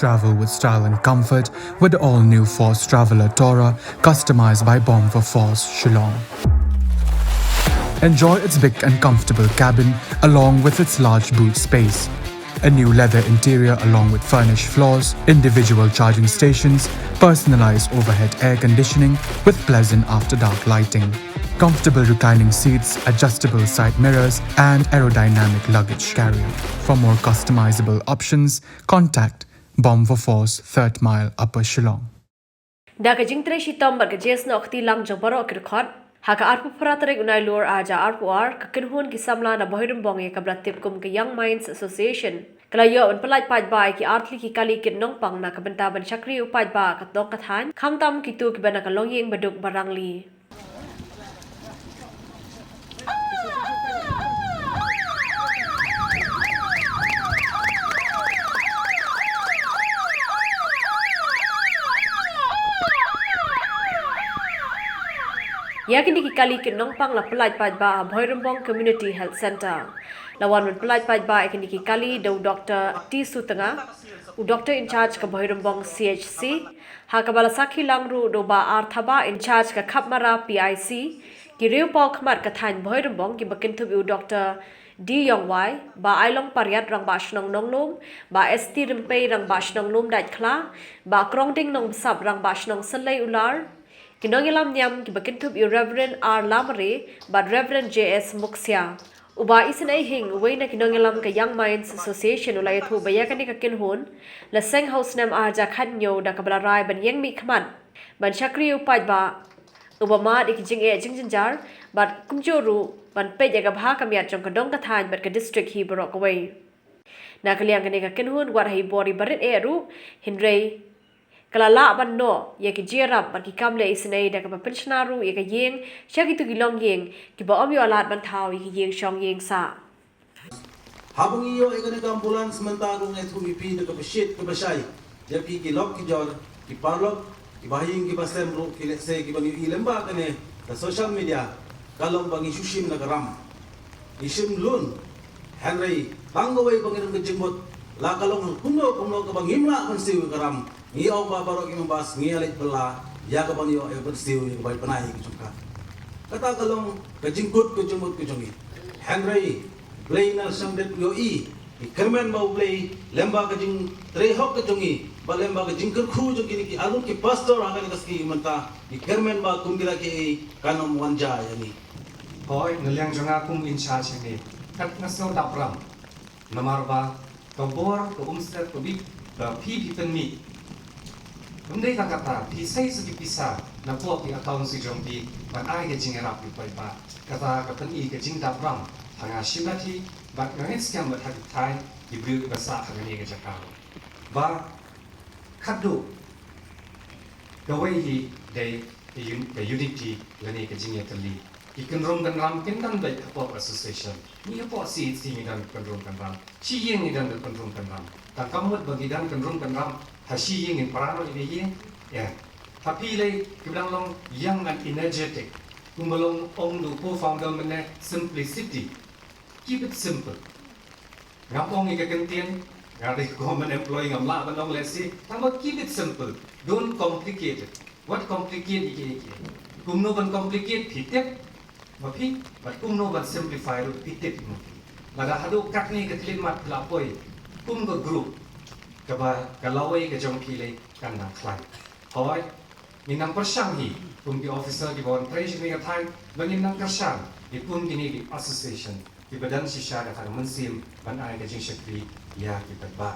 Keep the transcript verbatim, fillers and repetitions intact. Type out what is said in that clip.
Travel with style and comfort with the all-new Force Traveler Tourer, customized by Bomb for Force, Shillong. Enjoy its big and comfortable cabin along with its large boot space. A new leather interior along with furnished floors, individual charging stations, personalized overhead air conditioning with pleasant after-dark lighting. Comfortable reclining seats, adjustable side mirrors, and aerodynamic luggage carrier. For more customizable options, contact Bomb for Force, Third Mile, Upper Shillong. Da ka jingtrei shitom bad ka jingïasnoh kti lang jong baroh ki dkhot, ha ka arphew phra tarik u Nailur arhajar arphew ar, ka kynhun ki samla na Bhoirymbong ïa kaba la tip kum ka Young Minds Association ka la ïoh ban pyllait paidbah ïa ki artylli ki kali kit nongpang na ka bynta ban shakri u paidbah ka dong ka thaiñ, khamtam kito kiba na ka longïing baduk barangli. Ïa kine ki kali kit nongpang la pyllait paidbah ha Bhoirymbong Community Health Centre. La wan ban pyllait paidbah ïa kine ki kali da u Doktor T Sutnga, u Doctor in charge ka Bhoirymbong C H C, ha kaba la sakhi lang ruh da u Bah R Thabah, in charge ka Khapmara P I C, ki riew paw khmat ka thaiñ Bhoirymbong kiba kynthup ïa u Doktor D Yongwai, Bah Ailong Pariat, Rangbah Shnong Nonglum, Bah S T Rympei, Rangbah Shnong Lumdaitkhla, Bah Krongding Nongbsap, Rangbah Shnong Synlei Ular, ki nongïalam niam kiba kynthup ïa u Reverend R Lamare bad Reverend J S Muksia. U Bah Isynei Hing, uwei na ki nongïalam ka Young Minds Association, u la ïathuh ba ïa kane ka kynhun la seng ha u snem arhajar khathynñiew da kaba la rai ban ïeng mihkhmat ban shakri ïa u paidbah uba mad ïa ki jingeh jingjynjar bad kumjuh ruh ban peit ïa ka bha ka miat jong ka dong ka thaiñ bad ka district hi baroh kawei. Na ka liang kane ka kynhun, wat ha i bor iba rit eh ruh, hynrei ka la lah ban noh ïa ki jingïarap bad ki kam leh isynei da kaba pynshna ruh ïa ka ïing sha kito ki longïing kiba ym ïoh lad ban thaw ïa ki ïing shong ïing sah. Haba ngi ïoh ïa kane ka ambulance mynta ruh, nga ïathuh ïa phi da kaba shit kaba shai, ïa phi ki lok ki jor, ki paralok, kiba ha ïing kiba sem ruh, ki lehse kiba ngi ïohi lyngba kane ka social media, ka long ba ngi shu shim na ka ram. Ngi shim lun. Hynrei tang kawei ba ngi don ka jingmut, la ka long kumno kumno kaba ngim lah ban siew ïa ka ram, ngi ong ba baroh ki members ngi ïa leit bylla ïa kaba ngi ïoh ïa ka ban siew ïa ka bai bnai ka jong ka. Kata ka long ka jingkut ka jingmut ka jong ngi. Hynrei Blei na shang dep ïohi, ngi kyrmen ba U Blei lem bad ka jingtrei hok ka jong ngi bad lem bad ka jingkyrkhu jong kine ki arngut ki pastor ha kane ka sngi mynta, ngi kyrmen ba kum kita kiei kan ym wan jia ïa ngi. Hooid, na liang jong nga kum in charge hangne, kat nga sngew dap ram. Namar ba ka bor ka umsyep ka bit ba phi phi pynmih. Ym dei tang kata, phi sei sa ki pisa na poh ki account ki jong phi ban ai ka jingïarap ïa u paidbah. Kata ka pyni ka jingdap ram ha nga shimet hi bad nga ngeit skhem bad ha ki thaiñ ki briew kiba sah ha kane ka jaka ruh. Ba khatduh kawei hi dei ka un-, ka unity lane ka jingïatylli. Ki kynrum kynram kin don beit hapoh association. Ngi hapoh C H C ngi don kynrum kynram. Shi ïing ngi don kynrum kynram. Tang ka mut ba ngi don kynrum kynram ha shi ïing ngin para noh ïa ka ïing? Ïa. Ha phi lei kiba dang long young and energetic, kumba long ong da u co-founder mynne, simplicity. Keep it simple. Ngam ong ïa ka kyntien, nga dei government employee, ngam lah ban ong lehse, tangba keep it simple. Don't complicate it. Wat complicate ïa kiei kiei. Kumno ban complicate phi tip ma phi, bad kumno ban simplify ruh phi tip ma phi. Lada haduh katne ka khyllipmat phi la poi kum ka group, kaba ka lawei ka jong phi lei kan nang khlaiñ. Hooid, ngin nang pyrshang hi kum ki officer kiba wan trei sha kane ka thaiñ, ba ngin nang kyrshan ïa kum kine ki association kiba don shisha kata ka mynsiem ban ai ka jingshakri ïa ki paidbah.